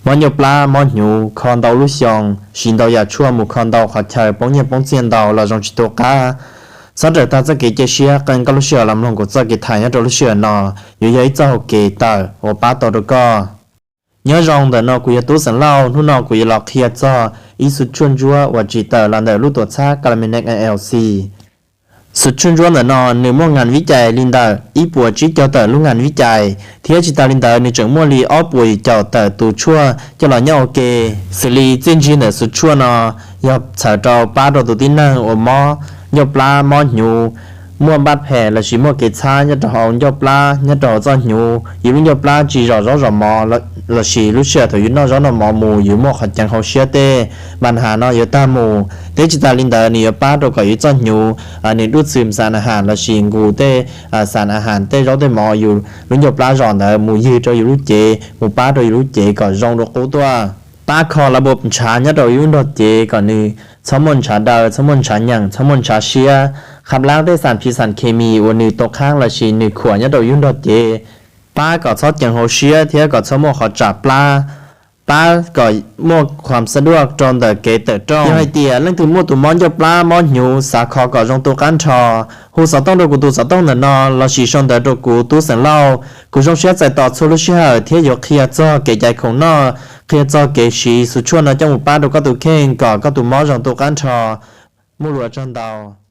Mob ncauj plab mob hnyuv kho ntau lub xyoo, siv ntau yam tshuaj mus kho ntau qhov chaw, poob nyiaj poob txiaj ntau los zoo tsis tu qab. Txhob raws tag txoj kev cia siab, qee koj lub sij hawm los mloog kuv txoj kev tham nyob rau lub sij hawm no, yuav yog ib txoj hau kev tawm uas pab tau rau koj. Nyob zoo, ntawm no kuv yog Tub Xeem Lauj. Hnub no kuv yuav los qhia txog ib xu tshuaj ntsuab uas tsim tawm los ntawm lub tuam txhab Calmanex A L C. Xu tshuaj ntsuab ntawm no nws muaj ngam vib cais li ntawm ib puas tsib caug tawm lub ngam vib cais, thiab tsis tas li ntawd nws tseem muaj li ob puas yim caum tawm tus tshuaj coj los nyob ua ke. Xws li txiaj ntsig ntawm xu tshuaj no yog txhawm rau pab rau tus tib neeg uas mob ncauj plab mob hnyuv, muaj npaj phem lossis muaj kev txhab nyob rau hauv ncauj plab, nyob rau hauv txoj hnyuv, yus lub ncauj plab tsis zom zaub zom mov lossis lub sij hawm thaum yus noj zaub noj mov mus yus muaj qhov ceev hauv siab tej npa nhas no yuav tag mus. Thiab tsis tas li ntawd nws yuav pab rau kom yus txoj hnyuv nws dub txwm xas na has lossis nqus tej xas na has tej zaub tej mov yus lub ncauj plab zom ntawd mus ywg rau yus lub cev, mus pab rau yus lub cev kom zoo dua qub tuaj. Pab kho la bua ntshav nyob rau yus lub nrog cev kom nws txhob muaj ntshav daw, txhob muaj ntshav nyeem, txhob muaj ntshav siab. Qhab lab tej xas phiv xas khes mis uas nws tau qhaab lossis nws khuam nyob rau yus lub nrog cev, pab kom txhob ceev hauv siab thiab kom txhob muaj qhov tsam plab, pab kom muaj qhuam xab duaj rau ntawm kev tawm rooj. Yog hais tias leej twg muaj tus mob ncauj plab mob hnyuv xav kho kom zoo tu qab nrho, hu xov tooj rau kuv tus xov tooj ntawm no lossis sau ntawv rau kuv Tub Xeem Lauj. Kuv zoo siab txais tos txhua lub sij hawm thiab yuav qhia txog kev cai khoom noj, qhia txog kev siv xu tshuaj no coj mus pab rau koj tus kheej kom koj tus mob zoo tu qab nrho. Muaj lus ua tsaug ntau.